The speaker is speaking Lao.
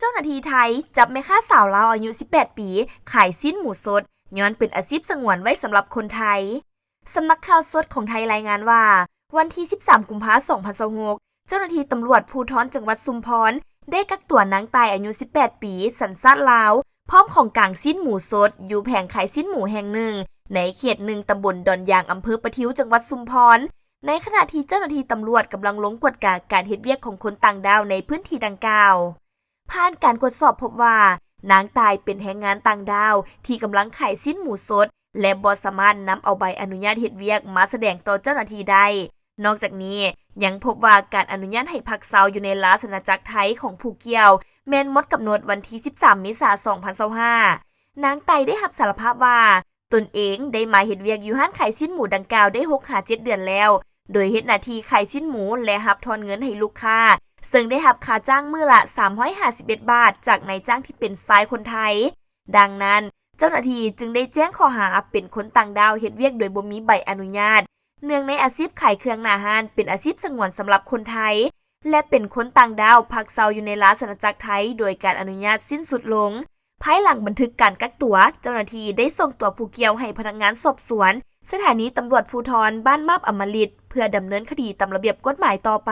ຈົ້າໜ້າທີ່ໄທຈັບແມ່ຄ້າສາວລາວອາຍຸສິບແປດປີ ຂາຍຊີ້ນໝູສົດ ຍ້ອນເປັນອາຊີບສະຫງວນໄວ້ສຳລັບຄົນໄທ. ສຳນັກຂ່າວສົດຂອງໄທລາຍງານວ່າ ວັນທີສິບສາມ ກຸມພາ ສອງພັນຊາວຫົກ ເຈົ້າໜ້າທີ່ຕຳຫຼວດພູທອນຈັງຫວັດຊຸມພອນ ໄດ້ກັກຕົວນາງຕ່າຍອາຍຸສິບແປດປີ ສັນຊາດລາວ ພ້ອມຂອງກາງຊີ້ນໝູສົດ ຢູ່ແຜງຂາຍຊີ້ນໝູແຫ່ງໜຶ່ງ ໃນເຂດໜຶ່ງ ຕຳບົນດອນຢາງ ອຳເພີປະທິວ ຈັງຫວັດຊຸມພອນ ໃນຂະນະທີ່ເຈົ້າໜ້າທີ່ຕຳຫຼວດກຳລັງລົງກວດກາການເຮັດວຽກຂອງຄົນຕ່າງດ້າວໃນພື້ນທີ່ດັ່ງກ່າວ. ຜ່ານການກວດສອບພົບວ່າ ນາງຕ່າຍເປັນແຮງງານຕ່າງດ້າວທີ່ກຳລັງຂາຍຊີ້ນໝູສົດ ແລະ ບໍ່ສາມາດນຳເອົາໃບອະນຸຍາດເຮັດວຽກມາສະແດງຕໍ່ເຈົ້າໜ້າທີ່ໄດ້. ນອກຈາກນີ້ ຍັງພົບວ່າການອະນຸຍາດໃຫ້ພັກເຊົາຢູ່ໃນລາຊະອານາຈັກໄທຂອງຜູ້ກ່ຽວ ແມ່ນໝົດກຳນົດວັນທີສິບສາມ ເມສາ ສອງພັນຊາວຫ້າ. ນາງຕ່າຍໄດ້ຮັບສາລະພາບວ່າ ຕົນເອງໄດ້ມາເຮັດວຽກຢູ່ຮ້ານຂາຍຊີ້ນໝູດັ່ງກ່າວໄດ້ຫົກຫາເຈັດເດືອນແລ້ວ, ໂດຍເຮັດໜ້າທີ່ຂາຍຊີ້ນໝູ ແລະ ຮັບທອນເງິນໃຫ້ລູກຄ້າ, ເຊິ່ງໄດ້ຮັບຄ່າຈ້າງມື້ລະສາມຮ້ອຍຫ້າສິບເອັດບາດ ຈາກນາຍຈ້າງທີ່ເປັນຊາຍຄົນໄທ. ດັ່ງນັ້ນ, ເຈົ້າໜ້າທີ່ຈຶ່ງໄດ້ແຈ້ງຂໍ້ຫາເປັນຄົນຕ່າງດ້າວເຮັດວຽກໂດຍບໍ່ມີໃບອະນຸຍາດ, ເນື່ອງໃນອາຊີບຂາຍເຄື່ອງໜ້າຮ້ານເປັນອາຊີບສະຫງວນສຳລັບຄົນໄທ ແລະ ເປັນຄົນຕ່າງດ້າວພັກເຊົາຢູ່ໃນລາຊະອານາຈັກໄທ ໂດຍການອະນຸຍາດສິ້ນສຸດລົງ. ພາຍຫຼັງບັນທຶກການກັກຕົວ, ເຈົ້າໜ້າທີ່ໄດ້ສົ່ງຕົວຜູ້ກ່ຽວໃຫ້ພະນັກງານສອບສວນ ສະຖານີຕຳຫຼວດພູທອນບ້ານມາບອຳມະລິດ ເພື່ອດຳເນີນຄະດີຕາມລະບຽບກົດໝາຍຕໍ່ໄປ.